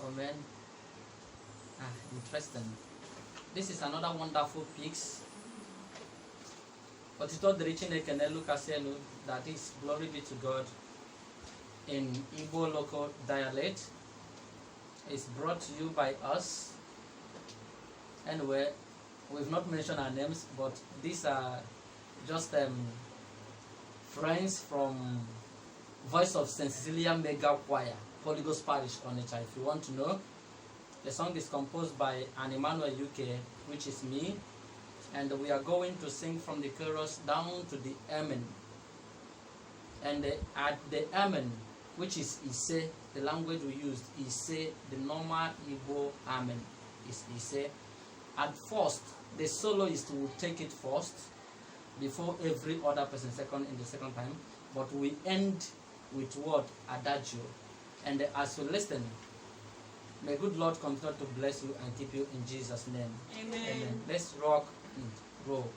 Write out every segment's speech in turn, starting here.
Amen. Interesting. This is another wonderful piece. Otito, Diri, Chineke, kachaelu, that is, glory be to God, in Igbo local dialect, is brought to you by us. Anyway, we've not mentioned our names, but these are just friends from Voice of St. Cecilia Mega Choir, Holy Ghost Parish, Onitsha. If you want to know, the song is composed by an Emmanuel UK, which is me, and we are going to sing from the chorus down to the Amen. And at the Amen, which is Ise, the language we used, Ise, the normal Igbo Amen is Ise. At first, the soloist will take it first before every other person in the second time, but we end with word adagio. And as you listen, may good Lord continue to bless you and keep you in Jesus' name. Amen. Amen. Let's rock and roll.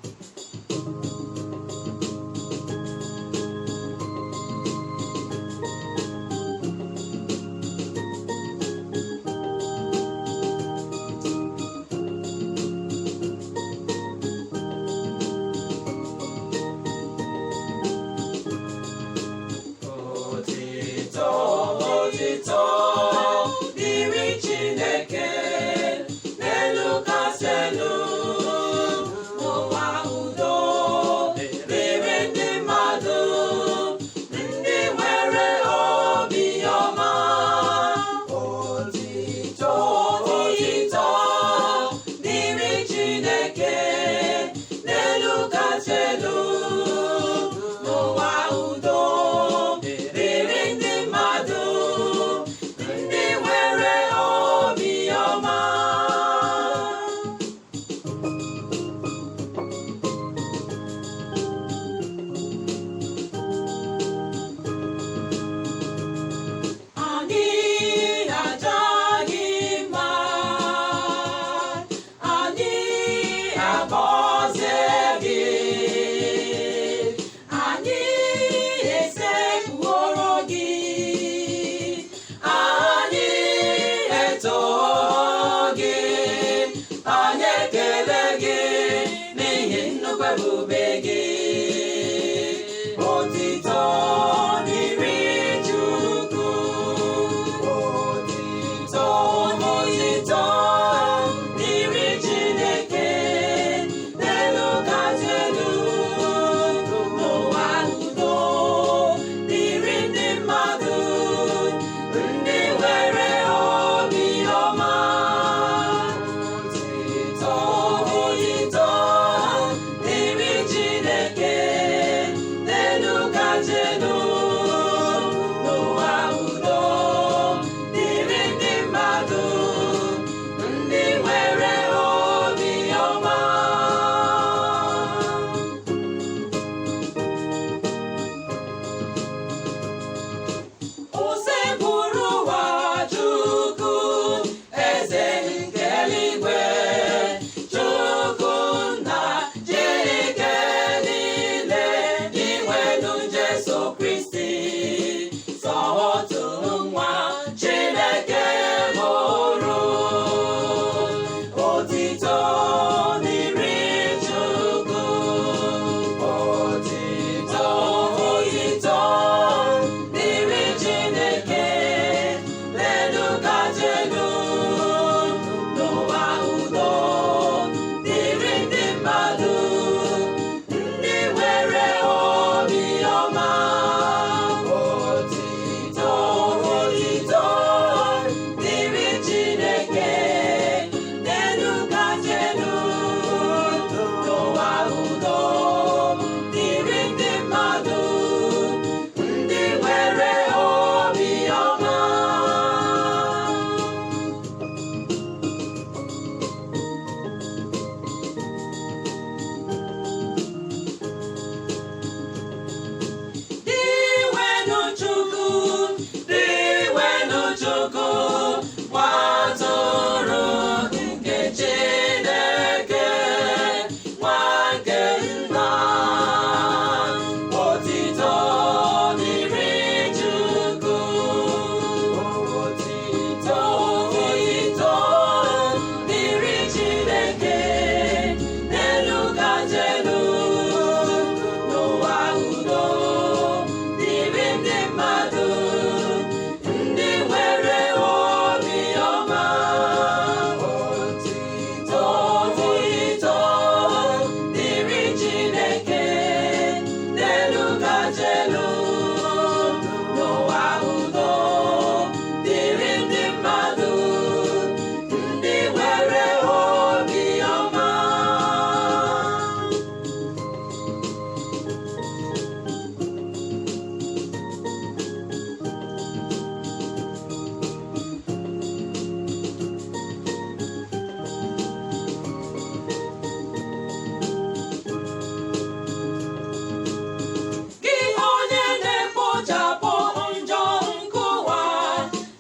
Otito, Diri, Chineke, kachaelu, n'ụwa udo, dịrị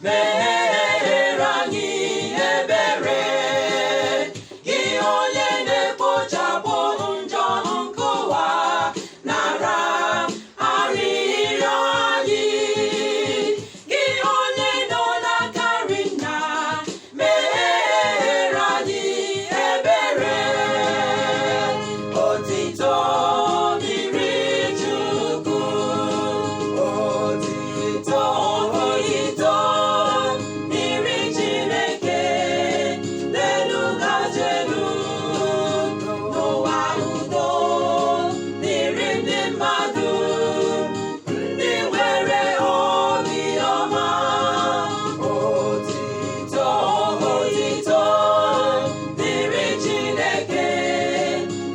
meere anyị ebere. Gị onye na-ekpochapụ njọ nke ụwa, nara arịrịọ anyị. Gị onye nọ n'aka nri Nna, meere anyị ebere. Otito dịrị Chukwu, otito, otito dịrị Chineke, n'elu kachaelu. N'ụwa udo dịrị ndị mmadụ, ndị nwere obi ọma. Otito, otito dịrị Chineke,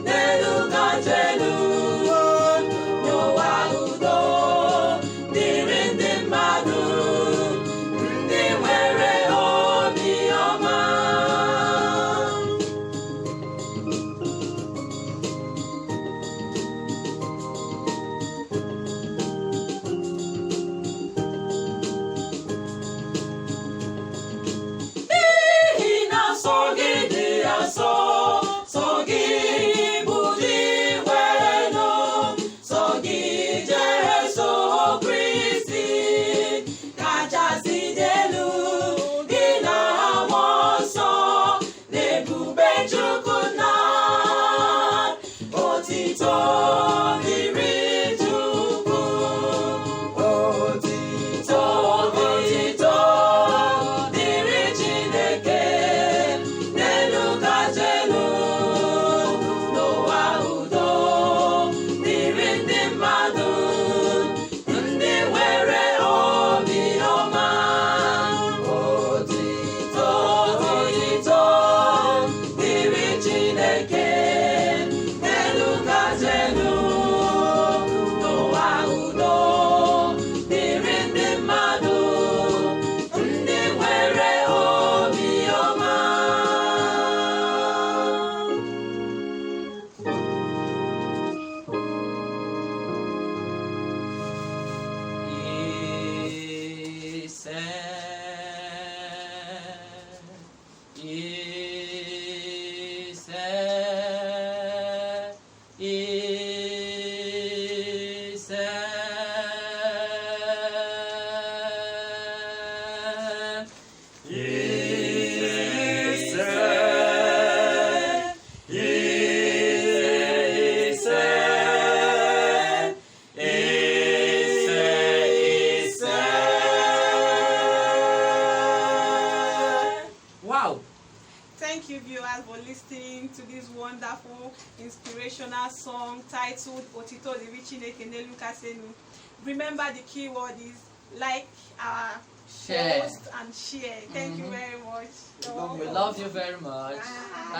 n'elu kachaelu. N'ụwa udo dịrị ndị mmadụ, ndị nwere obi ọma. N'ihi na nsọ gị dị asọ, nsọ gị bụ dị nwere, nsọ gị Jesu Kristi kachasị dị elu. Gị na mmụọ nsọ na ebube Chukwu Nna. Otito dịrị Chukwu, otito, otito dịrị Chineke, n'elu kachaelu. N'ụwa udo dịrị ndị mmadụ, ndị nwere obi ọma. Otito, otito dịrị Chineke, n'elu kachaelu. N'ụwa udo dịrị ndị mmadụ, ndị nwere obi ọma. Wow! Thank you, viewers, for listening to this wonderful inspirational song titled Otito dịrị Chineke, n'elu kachaelu. Remember, the key word is like our Share. post and share. Thank you very much. We love you very much. Bye.